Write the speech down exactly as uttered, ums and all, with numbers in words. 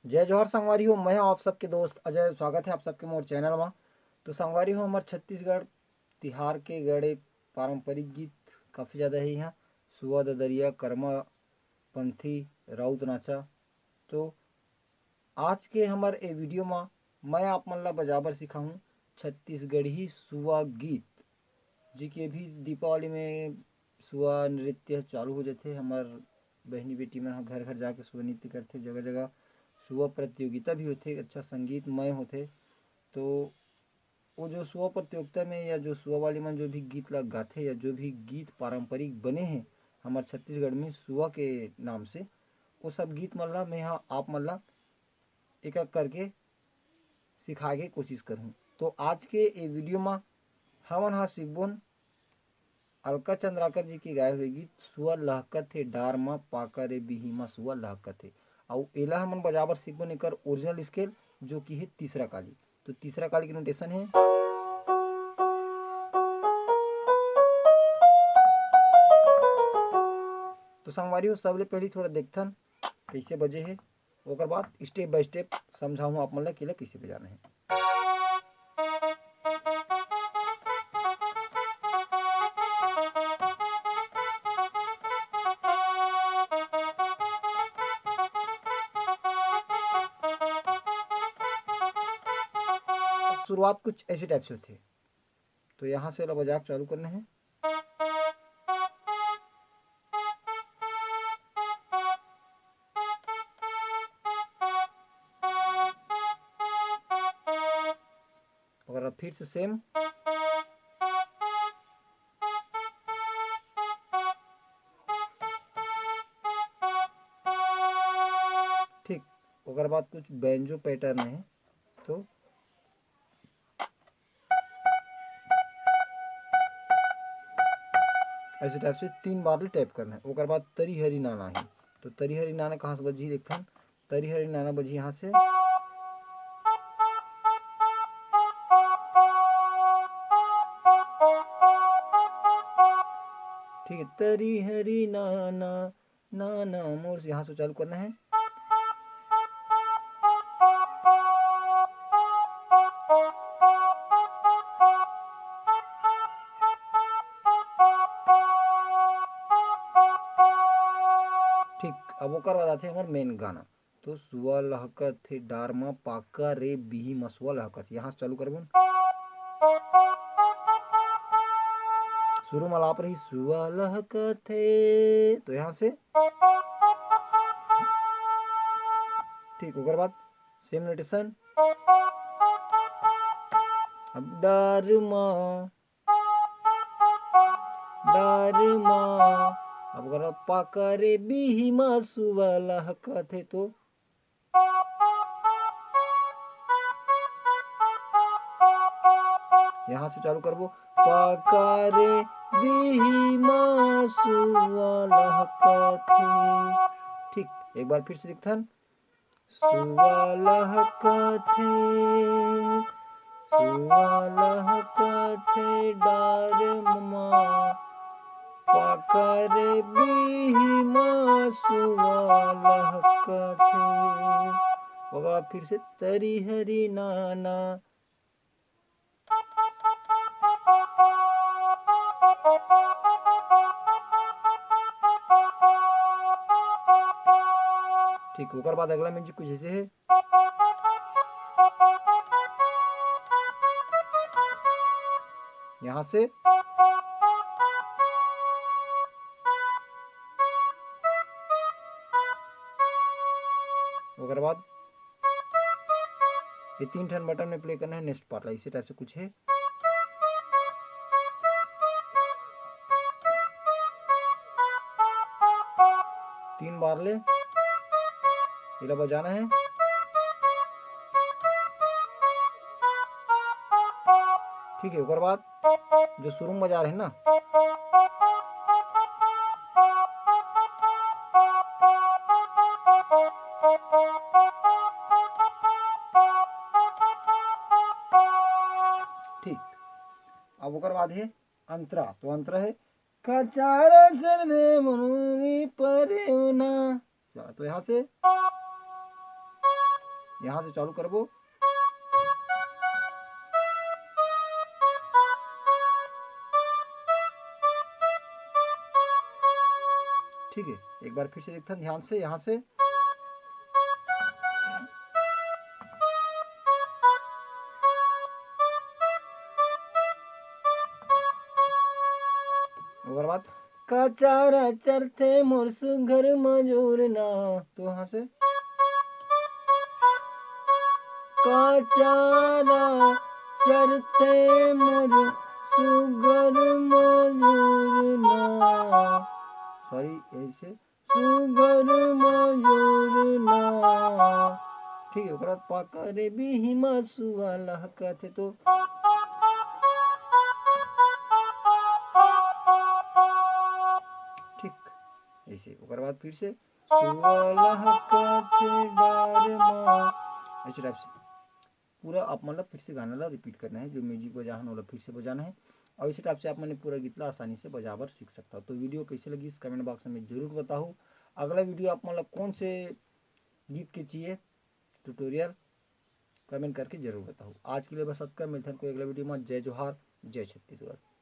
जय जोहार संगवारी हो, मैं हूं आप सबके दोस्त अजय। स्वागत है आप सबके मोर चैनल मा। तो संगवारी हो, हमर छत्तीसगढ़ तिहार के गड़े पारंपरिक गीत काफ़ी ज़्यादा है यहाँ, सुआ ददरिया, करमा पंथी, राउत नाचा। तो आज के हमर ए वीडियो मा मैं आप मन ला बजाबर सिखाहूँ छत्तीसगढ़ी सुआ गीत, जी के अभी दीपावली में सुआ नृत्य चालू हो जाथे। हमर बहिनी बेटी मन ह घर घर जाके सुआ नृत्य करथे, जगह जगह सुआ प्रतियोगिता भी होथे, अच्छा संगीतमय होथे। तो वो जो सुआ प्रतियोगिता में या जो सुआ वाले मन जो भी गीत ला गाथे या जो भी गीत पारंपरिक बने हैं हमर छत्तीसगढ़ में सुआ के नाम से, वो सब गीत मन ला मैं ह आप मन ला एक एक करके सिखाए के कोशिश करहूँ। तो आज के ए वीडियो मा हमन हा सीखबोन अलका चंद्राकर जी के गाए हुए गीत सुआ लहकत हे डार मा, पाका रे बिही मा सुआ लहकत हे। अउ एला हमन बजाबर सीखबोन एकर ओरिजिनल स्केल, जो कि हे तीसरा काली। तो तीसरा काली के नोटेशन हे। तो संगवारी हो, सबले पहली थोड़ा देखथन कैसे बजे हे, ओकर बाद step by step समझाहूँ आप मन ला कि एला कैसे बजाना हे। शुरुआत कुछ ऐसे टाइप से होथे। तो यहाँ से एला बजा के चालू करना है। अगर फिर से सेम, ठीक, ओकर बाद कुछ बैंजो पैटर्न है, तो ऐसे टाइप से तीन बार ले टैप करना है। ओकर बाद तरी हरी नाना ही, तो तरी हरी नाना कहाँ से बजही देखथन। तरी हरी नाना बजही यहाँ से, ठीक है। तरी हरी नाना, नाना मोर से यहाँ से चालू करना है। ठीक, अब ओकर बाद आथे हमर मेन गाना। तो सुआ लहकत हे डार म पाका रे बिही म सुआ लहकत हे। यहाँ से चालू करबो। शुरू म अलाप रही सुआ लहकत हे, तो यहाँ से ठीक, ओकर बाद सेम नोटेशन। अब डार म, डार म, अब अगर पाका रे बिही म सुआ लहकत हे तो यहाँ से चालू करबो, पाका रे बिही म सुआ लहकत हे। ठीक, एक बार फिर से दिखथन, सुआ लहकत हे, सुआ लहकत हे डार म, पाका रे बिही म सुआ लहकत हे। ओकर बाद फिर से तरी हरी नाना। ठीक, ओकर बाद अगला म्यूजिक कुछ ऐसे है। यहाँ से ओकर बाद ये तीन ठन बटन में प्ले करना है नेक्स्ट पार्ट ला। इसी टाइप से कुछ है। तीन बार ले एला बजाना है। ठीक है, ओकर बाद जो शुरू में बजा रहे हैं ना, ठीक, अब ओकर बाद है अंतरा। तो अंतरा है कचारा चर दे मनुरी परेवना। चला, तो यहाँ से यहाँ से चालू करबो। ठीक है, एक बार फिर से देखथन ध्यान से, यहाँ से। ओकर बाद, का चारा चरथे मोर सुघर मजूर ना, तो यहाँ से। का चारा चरथे मोर सुघर मजूर ना, सॉरी, ऐसे, सुघर मजूर ना। ठीक है, ओकर बाद, पकरे बिहिमा सुआ लहकथे तो। ठीक, ऐसे, ओकर बाद फिर से, सुआ लहकथे डार मा, ऐसे टाइप से। पूरा आप मन ला फिर से गाना ला रिपीट करना है, जो म्यूजिक बजा हन, ओला फिर से बजाना है। और इसी टाइप से आप मन पूरा गीत ला आसानी से बजाबर सीख सकता हो। तो वीडियो कैसे लगी, इस कमेंट बॉक्स में जरूर बताओ। अगला वीडियो आप मन ला कौन से गीत के चाहिए ट्यूटोरियल, कमेंट करके जरूर बताओ। आज के लिए बस अतका, मिलथन कोई अगला वीडियो में। जय जोहार, जय छत्तीसगढ़।